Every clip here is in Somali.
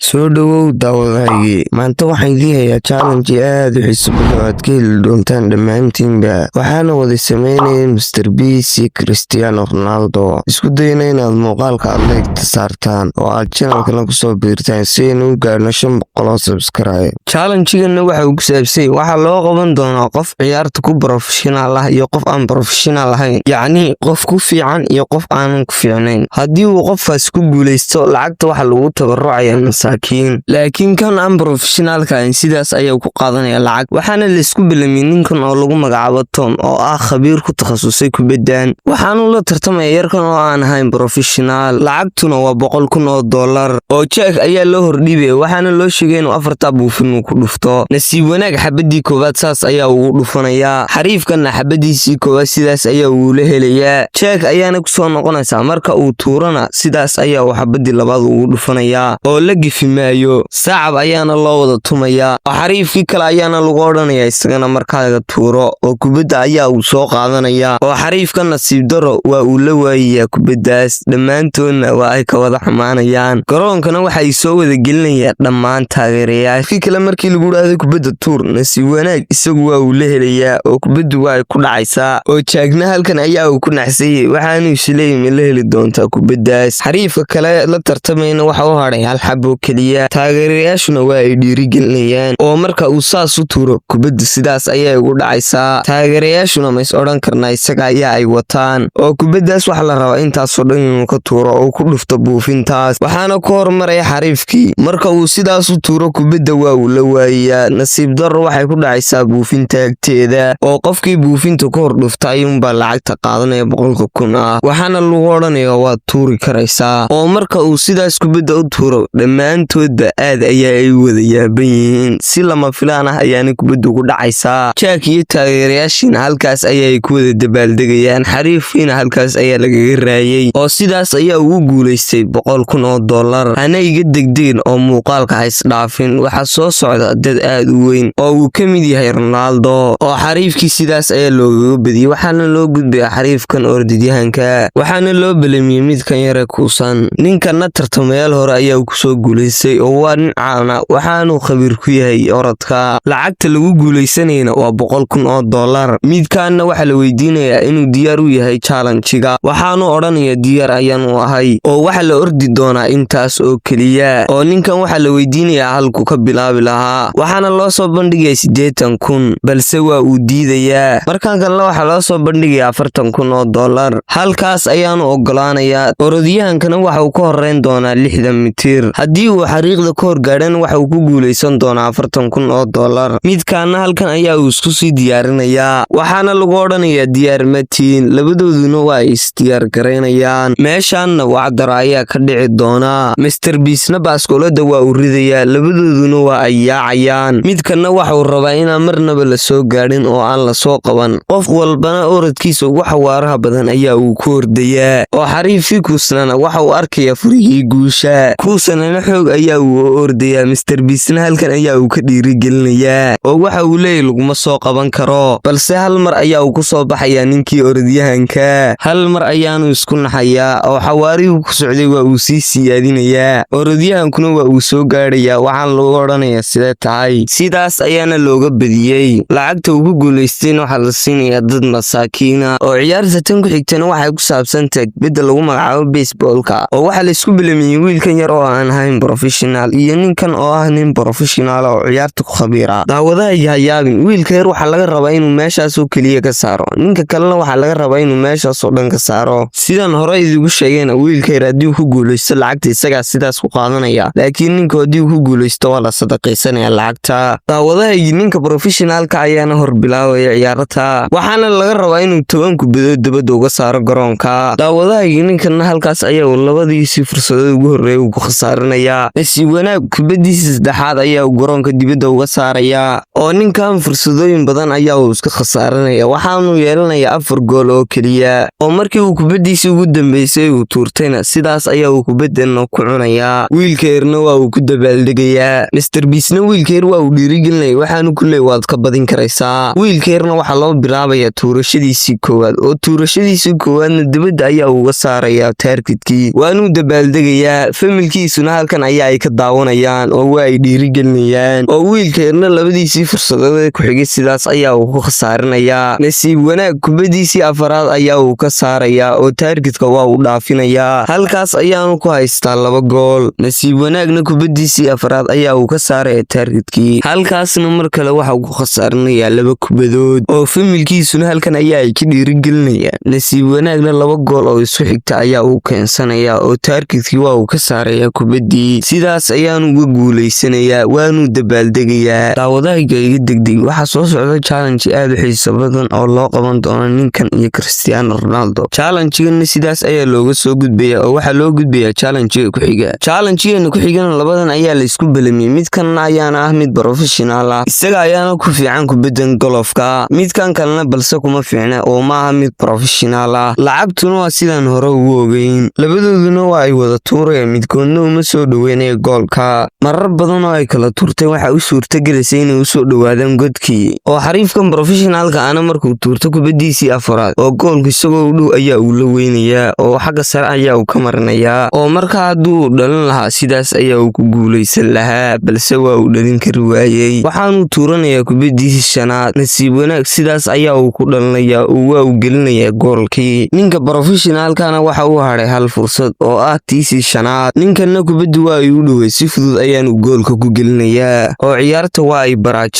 Soo dhowow daawadahaygii. Maanta waxaan idiin hayaa challenge aad u xiiso badan oo aad ka heli doontaan dhammaantiinba. Waxaana wada sameynaya Mr Beast iyo Cristiano Ronaldo. Isku dayna inaad muuqaalka aad like-ta saartaan oo aad channelkana kusoo biirtaan si aynu u gaarno 500 oo subscribe. Challenge-gana waxa uu ku saabsan waxaa loo qaban doonaa qof ciyaarta ku professional ah iyo qof aan professional ahayn, yacni qof ku fiican iyo qof aanan ku fiicnayn. Haddii uu qofkaas ku guuleysto, lacagta waxaa lagu tabarucaya masaakiin, laakiin kan aan professionalka ahayn sidaas ayaa ku qaadanaya lacag. Waxaana laisku bilamiyey ninkan oo lagu magacaabo Tom, oo ah khabiir ku takhasusay kubaddan. Waxaanu la tartamaya yarkan oo aan ahayn professional. Lacagtuna waa $100,000 oo Jack ayaa loo hordhiibaya. Waxaana loo sheegay inuu afartaa buufin uu ku dhufto. Nasiib wanaag, xabadii koowaad saas ayaa ugu dhufanayaa. Xariifkanna xabadiisii koowaad sidaas ayaa uula helayaa. Jack ayaana kusoo noqonaysaa. Marka uu tuurana, sidaas ayaa uu xabadii labaad ugu dhufanayaa oo la gefi maayo. Sacab ayaana loo wada tumayaa oo xariifkii kale ayaana lagu odhanayaa isagana markaaga tuuro, oo kubadda ayaa uu soo qaadanayaa, oo xariifka nasiib daro waa uu la waayayaa kubaddaas. Dhammaantoodna waa ay ka wada xumaanayaan. Garoonkana waxay soo wada gelinayaan dhammaan taageerayaal. Kii kale markii lagu dhahday kubadda tuur, nasiib wanaag isagu waa uu la helayaa oo kubaddu waa ay ku dhacaysaa, oo Jackna halkan ayaa uu ku naxsayey. Waxaanu isleeyahy, ma la heli doontaa kubaddaas? Xariifka kale la tartamayna waxa u hadhay hal xabo keliya. Taageerayaashuna waa ay dhiirigelinayaan, oo marka uu saas u tuuro, kubaddu sidaas ayay ugu dhacaysaa. Taageerayaashuna ma is odhan karnaa isaga ayaa ay wataan? Oo kubaddaas waxaa la rabaa intaasoo dhan inuu ka tuuro oo uu ku dhufto buufintaas. Waxaana ku hormaraya xariifkii. Marka uu sidaas u tuuro, kubadda waa uu la waayayaa. Nasiib darro, waxay ku dhacaysaa buufinta agteeda, oo qofkii buufinta ku hor dhufta ayuunbaa lacagta qaadanaya 100,000 ah. Waxaana lagu odhanaya waad tuuri karaysaa. Oo marka uu sidaas kubadda u tuuro, dhammaantoodba aad ayaa ay wada yaaban yihiin. Si lama filaan ah ayaana kubaddu ku dhacaysaa. Jack iyo taageerayaashiina halkaas ayaay ku wada dabaaldegayaan. Xariifkiina halkaas ayaa lagaga raayey, oo sidaas ayaa ugu guulaystay $100,000. Hana iga degdegin oo muuqaalka ha isdhaafin. Waxaa soo socda dad aad u weyn oo uu ka mid yahay Ronaldo. Oo xariifkii sidaas ayaa loogaga badiyey. Waxaana loo gudbaya xariifkan orodyahanka. Waxaana loo belamiyey midkan yare kuusan. Ninkanna tartamayaal hore ayaa kusoo guulaystay oo waa nin caana. Waxaanuu khabiir ku yahay orodka. Lacagta lagu guulaysanayna waa $100,000. Midkaanna waxaa la weydiinayaa inuu diyaar u yahay challenge-ga. Waxaanu odhanayaa diyaar ayaanu ahay, oo waxaa la ordi doonaa intaas oo keliya. Oo ninkan waxaa la weydiinayaa halku ka bilaabi lahaa. Waxaana loo soo bandhigaya 80,000, balse waa uu diidayaa. Markan kalena waxaa loo soo bandhigayaa $40,000. Halkaas ayaanu ogolaanayaa. Orodyahankana waxa uu ka horeyn doonaa 60 mitir. Haddii uu xariiqda ka hor gaadhana, waxa uu ku guulaysan doonaa $40,000. Midkaana halkan ayaa uu isku sii diyaarinayaa. Waxaana lagu odhanayaa diyaar matiin? Labadooduna waa ay isdiyaar garaynayaan. Meeshaanna wacdaro ayaa ka dhici doonaa. Mister Beastna baaskoolada waa uu ridayaa, labadooduna waa ay yaacayaan. Midkanna waxauu rabaa inaan marnaba la soo gaadhin oo aan la soo qaban. Qof walbana orodkiisa ugu xawaaraha badan ayaa uu ku ordayaa, oo xariifkii kuusnana waxa uu arkayaa furihii guusha. Kuusanana xoog ayaa uu ordayaa. Mister Beastna halkan ayaa uu ka dhiirigelinayaa, oo waxa uu leeyahy laguma soo qaban karo. Balse hal mar ayaa uu ku soo baxayaa ninkii orodyahanka. Hal mar ayaanu isku naxayaa, oo xawaarihii ku socday waa uu sii siyaadinayaa. Orodyahankuna waa uu soo gaadhayaa. Waxaana lagu odhanayaa sidee tahay? Sidaas ayaana looga badiyey. Lacagta uu ku guulaystayna waxaa la siinayaa dad masaakiina. Oo ciyaarta tan ku xigtana waxay ku saabsantahay kubadda lagu magacaabo baseballka, oo waxaa laisku bilamiyey wiilkan yar oo aan ahayn professional iyo ninkan oo ah nin professional oo ciyaarta ku khabiira. Daawadaha hayaabin, wiilka yar waxaa laga rabaa inuu meeshaasoo keliya ka saaro, ninka kalena waxaa laga rabaa inuu meeshaasoo dhan ka saaro. Sidaan hore idigu sheegayna, wiilka yar haddii uu ku guulaysto, lacagta isagaa sidaas ku qaadanaya, laakiin ninka haddii uu ku guulaysto, waa la sadaqaysanaya lacagta. Daawadahaygi, ninka professionalka ayaana hor bilaabaya ciyaarta. Waxaana laga rabaa inuu 10 kubadood dabadda uga saaro garoonka. Daawadahaygi, ninkana halkaas ayaa uu labadiisii fursadood ugu horreeya uu ku khasaarinayaa. Nasiib wanaag, kubadiisii saddexaad ayaa uu garoonka dibadda uga saarayaa, oo ninkan fursadooyin badan ayaa uu iska khasaaranaya. Waxaanu yeelanayaa afar gool oo keliya, oo markii uu kubadiisii ugu dambeysay uu tuurtayna, sidaas ayaa uu kubadana ku cunayaa. Wiilka yarna waa uu ku dabaaldegayaa. Mister Beastna wiilka yar waa uu dhiirigelinaya. Waxaanu ku leey waad ka badin karaysaa. Wiilka yarna waxaa loo bilaabayaa tuurashadiisii koowaad, oo tuurashadiisii koowaadna dibadda ayaa uga saarayaa targetkii. Waanuu dabaaldegayaa. Familkiisuna halkan ayaa ayaa ay ka daawanayaan oo waa ay dhiirigelinayaan. Oo wiilka yarna labadiisii fursadood ee ku xigay sidaas ayaa uu ku khasaarinayaa. Nasiib wanaag, kubaddiisii afaraad ayaa uu ka saarayaa oo targetka waa uu dhaafinayaa. Halkaas ayaanu ku haystaa laba gool. Nasiib wanaagna kubaddiisii afaraad ayaa uu ka saaraya targetkii. Halkaasna mar kale waxa uu ku khasaarinayaa laba kubadood, oo familykiisuna halkan ayaa ay ka dhiirigelinayaan. Nasiib wanaagna laba gool oo isku xigta ayaa uu keensanayaa, oo targetkii waa uu ka saarayaa kubaddii. Sidaas ayaanu uga guulaysanayaa, waanuu dabaaldegayaa. Daawadahayga, iga degdeg, waxaa soo socda challenge aad u xiiso badan oo loo qaban doono ninkan iyo Cristiano Ronaldo. Challengegana sidaas ayaa looga soo gudbayaa, oo waxaa loo gudbayaa challengega ku xiga. Challengegeena ku xigana labadan ayaa la isku belamiyey. Midkan ayaana ah mid professional ah, isaga ayaana ku fiican kubaddan golofka. Midkan kalena balse kuma fiicna oo maaha mid professional ah. Lacagtuna waa sidaan hore ugu ogeyn. Labadooduna waa ay wada tuurayaan, midkoodna uma soo dhoweynaya goolka. Marar badan oo ay kala tuurteen waxaa u suurtagelaysa inay usoo dhowaadaan godkii, oo xariifkan professionalka ana markuu tuurto kubaddiisii afaraad oo goolku isagoo u dhow ayaa uu la weynayaa, oo xagga sare ayaa uu ka marinayaa. Oo markaa hadduu dhalin lahaa, sidaas ayaa uu ku guulaysan lahaa, balse waa uu dhalin kari waayey. Waxaanuu tuuranayaa kubaddiisii shanaad. Nasiib wanaag, sidaas ayaa uu ku dhalinayaa oo waa uu gelinayaa goolkii. Ninka professionalkana waxa uu hadhay hal fursad oo ah tiisii shanaad. Ninkanna kubaddu waa ay u dhowey, si fudud ayaanu goolka ku gelinayaa, oo ciyaarta waa ay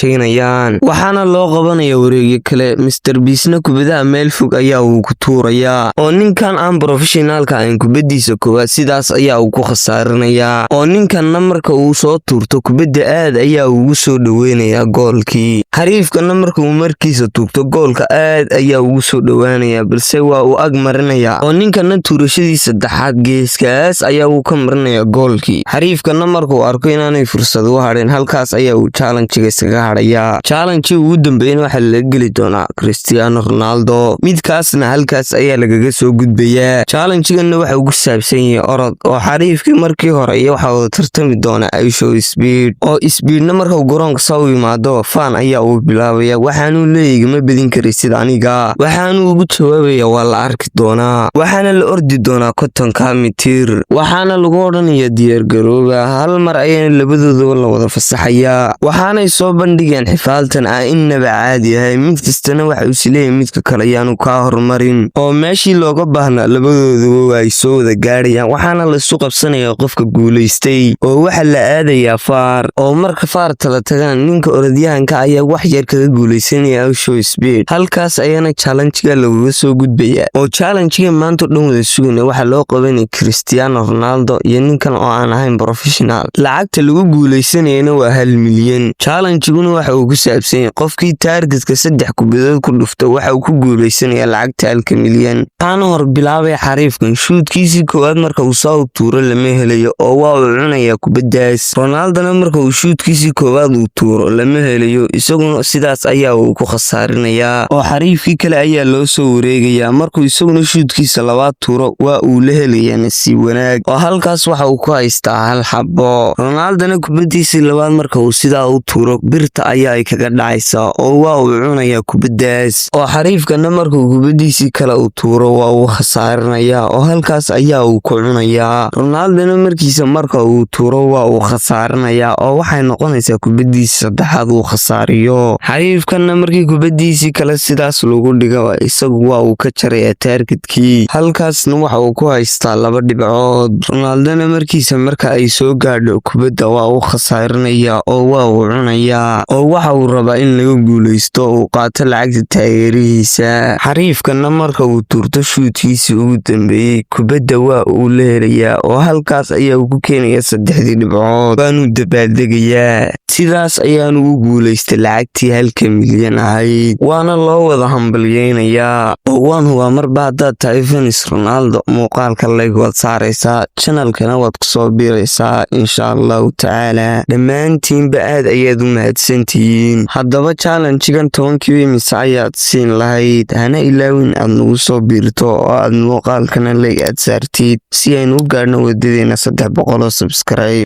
baraajaynayaan. Waxaana loo qabanaya wareegyo kale. Mister Beastna kubadaha meel fog ayaa uu ku tuurayaa, oo ninkan aan professionalka ahayn kubaddiisa koowaad sidaas ayaa uu ku khasaarinayaa. Oo ninkanna marka uu soo tuurto kubadda, aad ayaa ugu soo dhoweynayaa goolkii. Xariifkanna marka uu markiisa tuurto goolka, aad ayaa ugu soo dhowaanayaa, balse waa uu ag marinayaa. Oo ninkanna tuurashadii saddexaad geeskaas ayaa uu ka marinayaa goolkii. Xariifkanna markuu arko inaanay fursad u hadhin, halkaas ayaa uu challengega iskaga hadhayaa. Challengega ugu dambeeyana waxaa laga geli doonaa Cristiano Ronaldo. Midkaasna halkaas ayaa lagaga soo gudbayaa. Challengeganna waxa uu ku saabsan yahay orod, oo xariifkii markii hore iyo waxaa wada tartami doona IShowSpeed. Oo Speedna markuu garoonka saa u yimaado, faan ayaa uu bilaabaya. Waxaanuu leeyahay, "Ma bedin karaysid aniga." Waxaanuu ugu jawaabaya, "Waa la arki doonaa." Waxaana la ordi doonaa 50-ka mitir. Waxaana lagu odhanayaa, "Diyaargarooba." Hal mar ayaana labadoodaba la wada fasaxayaa. Waxaanay soo bandhigeen xifaaltan ah innaba caadi ahay. Mid kastana waxa uu isleeyahay midka kale ayaanu kaa horumarin. Oo meeshii looga baahnaa labadooduba waa ay soo wada gaadhayaan. Waxaana laisu qabsanayaa qofka guulaystay, oo waxaa la aadayaa VAR. Oo marka VARta la tagaan, ninka orodyahanka ayaa wax yar kaga guulaysanaya IShowSpeed. Halkaas ayaana challengega lagaga soo gudbayaa. Oo challengega maanta o dhan wada sugana waxaa loo qabanaya Cristiano Ronaldo iyo ninkan oo aan ahayn professional. Lacagta lagu guulaysanayana waa 1 milyan. Challengeguna waxa uu ku saabsan yahay qofkii targetka saddex kubadood ku dhufto waxa uu ku guulaysanayaa lacagta 1-ka milyan. Waxaana hor bilaabay xariifkan. Shootkiisii koowaad marka uu saa u tuuro, lama helayo oo waa uu cunayaa kubaddaas. Ronaldona marka uu shootkiisii koowaad uu tuuro, lama helayo, isaguna sidaas ayaa uu ku khasaarinayaa. Oo xariifkii kale ayaa loo soo wareegayaa. Markuu isaguna shootkiisa labaad tuuro, waa uu la helayaa, nasiib wanaag, oo halkaas waxa uu ku haystaa hal xabo. Ronaldona kubaddiisii labaad marka uu sidaa u tuuro, birta ayaa ay kaga dhacaysaa oo waa uu cunayaa kubaddaas. Oo xariifkana markuu kubaddiisii kale uu tuuro, waa uu khasaarinayaa oo halkaas ayaa uu ku cunayaa. Ronaldona markiisa marka uu tuuro, waa uu khasaarinayaa, oo waxay noqonaysaa kubaddiisii saddexaad uu khasaariyo. Xariifkanna markii kubaddiisii kale sidaas lagu dhigo, isagu waa uu ka jarayaa targetkii. Halkaasna waxa uu ku haystaa laba dhibcood. Ronaldona markiisa marka ay soo gaadho kubadda, waa uu khasaarinayaa oo waa uu cunayaa, oo waxa uu rabaa in laga guulaysto, uu qaato lacagta taageerihiisa. Xariifkanna marka uu tuurto shootkiisii ugu dambeeyey, kubadda waa uu la helayaa, oo halkaas ayaa uu ku keenayaa saddexdii dhibcood, waanuu dabaaldegayaa. Sidaas ayaanu u guulaystay lacagtii 1-ka milyan ahayd, waana loo wada hambalyeynayaa. Oo waan hubaa, marba haddaad tahay fans Ronaldo, muuqaalka like waad saaraysaa, channelkana waad kusoo biiraysaa, insha Allahu tacaala. Dhammaantiinba aad ayaad u mahadsantihiin. Haddaba challengegan 10-kiiba mise ayaad siin lahayd? Hana ilaawin aad nagu soo biirto oo aad muuqaalkana like aad saartid, si aynu u gaadhno wadadeena 300 oo subscribe.